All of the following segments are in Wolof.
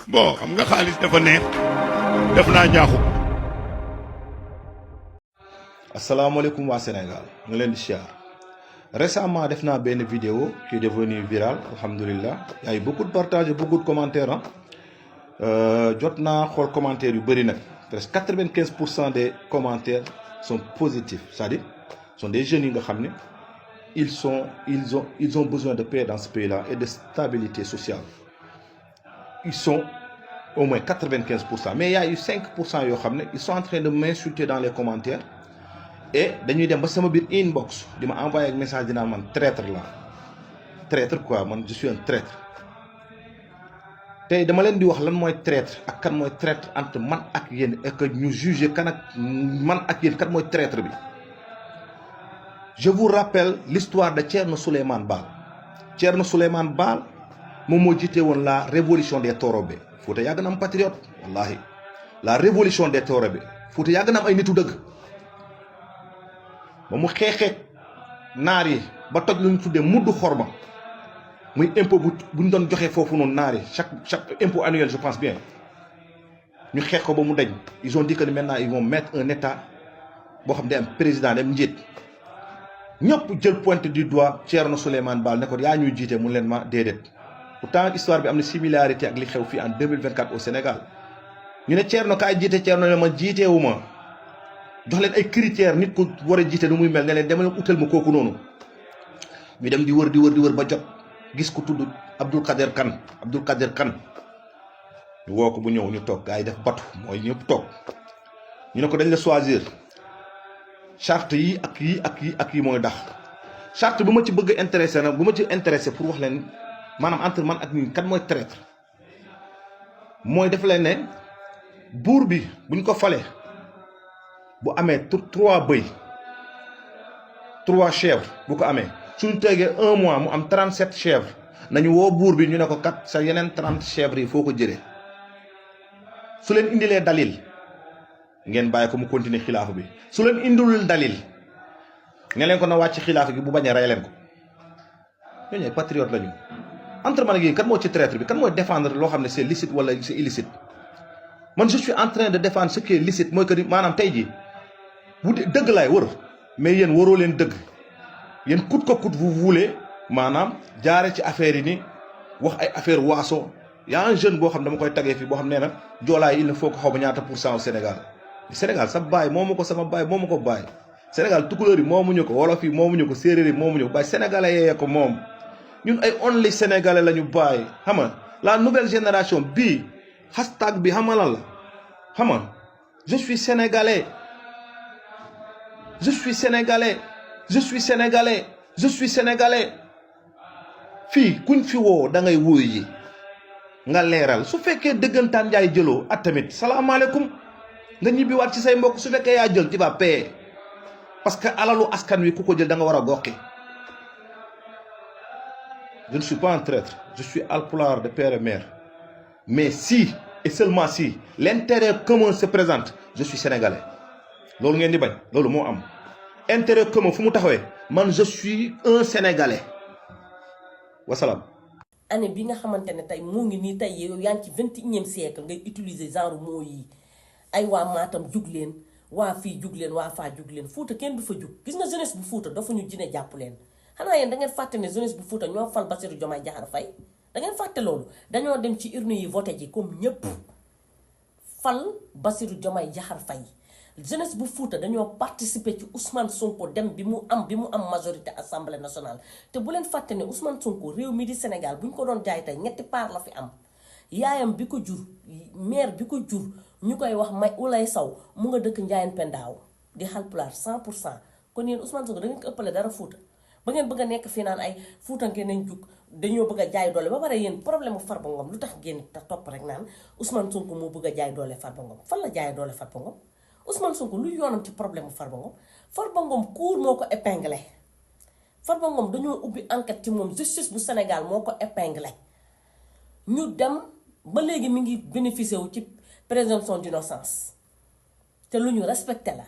bon xam nga xaalis dafa neex def naa ñaaxu. asalaamaaleykum waa Sénégal ñu leen di siyaar récemment def naa benn vidéo qui est devenue virale alhamdulilah y a eu beaucoup de partages beaucoup de commentaires jot naa xool commentaires yu bëri nag presque 95% des commentaires sont positifs, c'est-à-dire sont des jeunes yi nga xam ne ils ont besoin de paix dans ce pays-là et de stabilité sociale. Ils sont au moins 95%, mais il y a eu 5% yoo xam ne ils sont en train de m'insulter dans les commentaires et dañuy dem ba sama biir inbox di ma envoyer ak message dinaa man traître la traître quoi, man je suis un traître. tey dama leen di wax lan mooy traître ak kan mooy traître entre man ak yéen et que ñu juger kan ak man ak yéen kan mooy traître bi. Je vous rappelle l'histoire de Thierno Souleymane Baal. Thierno Souleymane Baal moom moo jiite woon la révolution des Torobe. Fouta yàgg na am patriote wallahi la révolution des Torobe Fouta yàgg na am ay nitu dëgg ba mu xeexee naar yi ba toj lu ñu tuddee muddu xorma muy impôt bu ñu doon joxee foofu noonu naar yi chaque impôt annuel je pense bien ñu xeex ko ba mu dañ. Ils ont dit que maintenant ils vont mettre un état boo xam ne am président dem njiit ñëpp jël pointe du doigt Thierno Souleymane Baal ne ko yaa ñuy jiite mu leen ma déedéet. Pourtant histoire bi am na similarité ak li xew fii en 2024 au Sénégal ñu ne Thierno kaay jiite Thierno ne ma jiiteewu ma jox leen ay critères nit ku war a jiite nu muy mel ne leen dama leen utal ma kooku noonu ñu dem di wër ba jot gis ku tudd Abdoul Kader Kane ñu woo ko bu ñëw ñu toog gars yi def batu mooy ñëpp toog ñu ne ko dañ la choisir charte yi ak yi mooy dax charte bu ma ci bëgg intéressé nag bu ma ci intéressé pour wax leen maanaam entre man ak ñun kan mooy traître mooy def leen ne buur bi buñ ko falee bu amee 3 bëy 3 chèvres bu ko amee suñ tegee 1 mois mu am 37 chèvres nañu woo buur bi ñu ne ko kat sa yeneen 30 chèvres yi foo ko jëlee su leen indilee dalil ngeen bàyyi ko mu continuer xilaafa bi su leen indilul dalil ne leen ko na wàcc xilaafa gi bu bañee rey leen ko. ñooñu ay patriote lañu. Entre man ak yéen kan moo ci traître bi kan mooy défendre loo xam ne c'est licite wala c'est illicite man je suis en train de défendre ce qui est licite mooy que ni maanaam tey jii bu dëgg laay wër mais yéen waroo leen dëgg yéen coûte que coûte vous voulez maanaam jaare ci affaire yi ni wax ay affaire waaso y a un jeune boo xam ne dama koy tagee fii boo xam nee na joolaay il ne faut que xaw ma ñaata % au Sénégal sa baay moomu ko sama baay moomu ko baay Sénégal tukulóor yi moomuñu ko wolof yi moomuñu ko séeréer yi moomuñu ko baay sénégalais yee ko moom. ñun ay only sénégalais la ñu bàyyi xam nga la nouvelle génération bii hashtag bi xam nga lan la xam nga je suis sénégalais fii kuñ fi woo da ngay wuyu ji nga leeral su fekkee dëggantaan njaay jëloo at tamit salaamaaleykum nga ñibbiwaat ci say mbokk su fekkee yaa jël tu vas payer parce que alalu askan wi ku ko jël da nga war a goqi. Je ne suis pas un traître, je suis alpulaar de père et mère. Mais si, et seulement si, l'intérêt commun se présente, je suis sénégalais. Loolu ngeen di bañ loolu moo am. Intérêt commun fu mu taxawee man je suis un sénégalais. Wasalaam. année bi nga xamante ne tey moo ngi nii tey yow yaa ngi ci 21e siècle ngay utiliser genre mots yi ay waa Matam jug leen waa fii jug leen waa faa jug leen Fuuta kenn du fa jug gis nga jeunesse bu Fuuta dafa ñu jine jàpp leen. xanaa yéen da ngeen fàtte ne jeunesse bu Fuuta ñoo fal Bassirou Diomaye Diakhar Faye da ngeen fàtte loolu dañoo dem ci urne yi voté ji comme ñëpp fal Bassirou Diomaye Diakhar Faye jeunesse bu Fuuta dañoo participer ci Ousmane Sonko dem bi mu am majorité assemblée nationale te bu leen fàtte ne Ousmane Sonko réew mi di Sénégal bu ñu ko doon jaay tey ñetti part la fi am yaayam bi ko jur maire bi ko jur ñu koy wax may Ulay Saw mu nga dëkk Ndiayène Pendaaw di Haalpulaar 100% kon yéen Ousmane Sonko da ngeen ko ëppale dara Fuuta ba ngeen bëgg a nekk fii naan ay fuutanke nañ jug dañoo bëgg a jaay doole ba pare yéen problème mu Farba Ngom lu tax ngeen topp rek naan Ousmane Sonko moo bëgg a jaay doole Farba Ngom fan la jaay doole Farba Ngom Ousmane Sonko lu yoonam ci problème mu Farba Ngom Farba Ngom cour moo ko épinglé Farba Ngom dañoo ubbi enquête ci moom justice bu Sénégal moo ko épinglé ñu dem ba léegi mi ngi bénéficié wu ci présomption d'innocence te lu ñu respecté la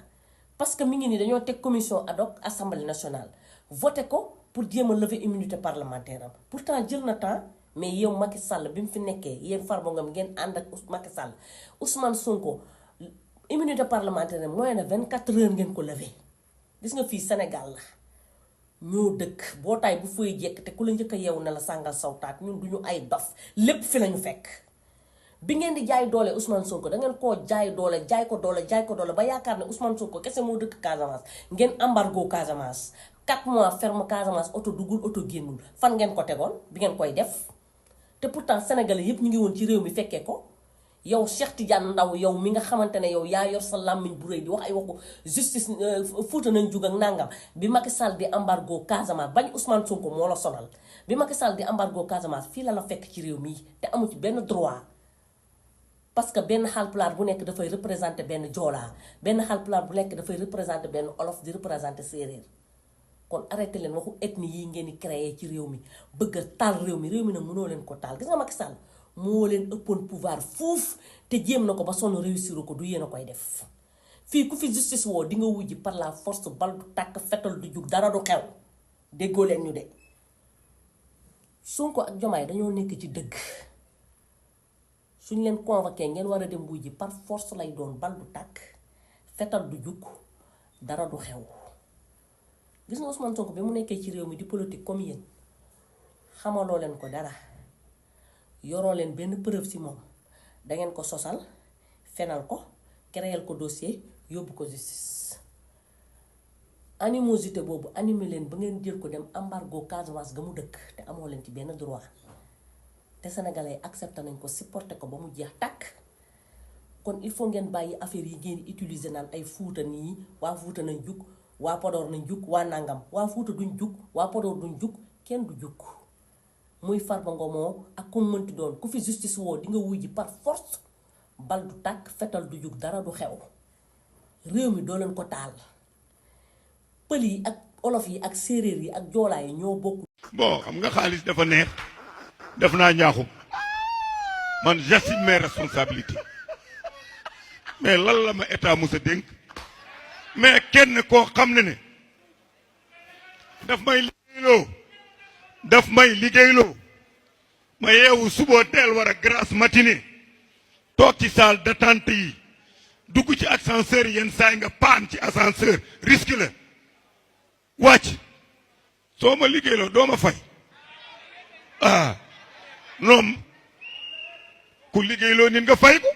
parce que mi ngi nii dañoo teg commission ad hoc assemblée nationale voté ko pour jéem a lever immunité parlementaire am pourtant jël na temps mais yow Macky Sall bi mu fi nekkee yéen Farba Ngom ngeen ànd ak Macky Sall Ousmane Sonko immunité parlementaire moyen na 24 heures ngeen ko levé gis nga fii Sénégal la ñoo dëkk bootaay bu fay jekk te ku la njëkk a yeewu ne la sàngal sawtaat ñun duñu ay dof lépp fi lañu fekk bi ngeen di jaay doole Ousmane Sonko da ngeen koo jaay doole jaay ko doole ba yaakaar ne Ousmane Sonko kese moo dëkk Casamance ngeen embargo Casamance 4 mois ferme Casamance oto duggul oto génnul fan ngeen ko tegoon bi ngeen koy def te pourtant sénégalais yépp ñu ngi woon ci réew mi fekkee ko yow Cheikh Tidiane Ndaw yow mi nga xamante ne yow yaa yor sa làmmiñ bu rëy di wax ay waxu justice Fuuta nañ jug ak nangam bi Macky Sall di embargo Casamance bañ Ousmane Sonko moo la sonal bi Macky Sall di embargo Casamance fii la fekk ci réew mi te amu ci benn droit parce que benn Haalpulaar bu nekk dafay représenter benn Joolaa benn Haalpulaar bu nekk dafay représenter benn Olof di représenter séeréer kon arrêté leen waxu ethnie yi ngeen di créer ci réew mi bëgg a taal réew mi nag mënoo leen ko taal gis nga Macky Sall moo leen ëppoon pouvoir fuuf te jéem na ko ba sonn réussir ko du yéen a koy def fii ku fi justice woo di nga wujji par la force bal du tàkk fetal du jug dara du xew déggoo leen ñu de Sonko ak Jomaay dañoo nekk ci dëgg suñ leen convoqué ngeen war a dem wujji par force lay doon bal du tàkk fetal du jug dara du xew gis nga Ousmane Sonko bi mu nekkee ci réew mi di politique comme yéen xamaloo leen ko dara yoroo leen benn preuve ci moom dangeen ko sosal fenal ko créer ko dossier yóbbu ko justice animosité boobu animé leen ba ngeen jël ko dem embargo Casamance ga mu dëkk te amoo leen ci benn droit te sénégalais accepté nañ ko supporté ko ba mu jeex tàkk kon il faut ngeen bàyyi affaire yi ngeen utiliser naan ay Fuuta nii waa Fuuta nañ jug waa Podor nañ jug waa nangam waa Fuuta duñ jug waa Podor duñ jug kenn du jug muy Farba Ngom ak ku mënti doon ku fi justice woo di nga wujji par force bal du tàkk fetal du jug dara du xew réew mi doo leen ko taal pël yi ak olof yi ak séeréer yi ak joolaa yi ñoo bokk. bon xam nga xaalis dafa neex def naa ñaaxum man j'assume mes responsabilités mais lan la ma état musa dénk mais kenn koo xam ne daf may liggéeyloo ma yeewu suba teel war a grasse matinée toog ci salle d'attente yi dugg ci ascenseur yenn saay nga paan ci ascenseur risque la wàcc soo ma liggéeyloo doo ma fay ah non ku liggéeyloo nit nga fay ko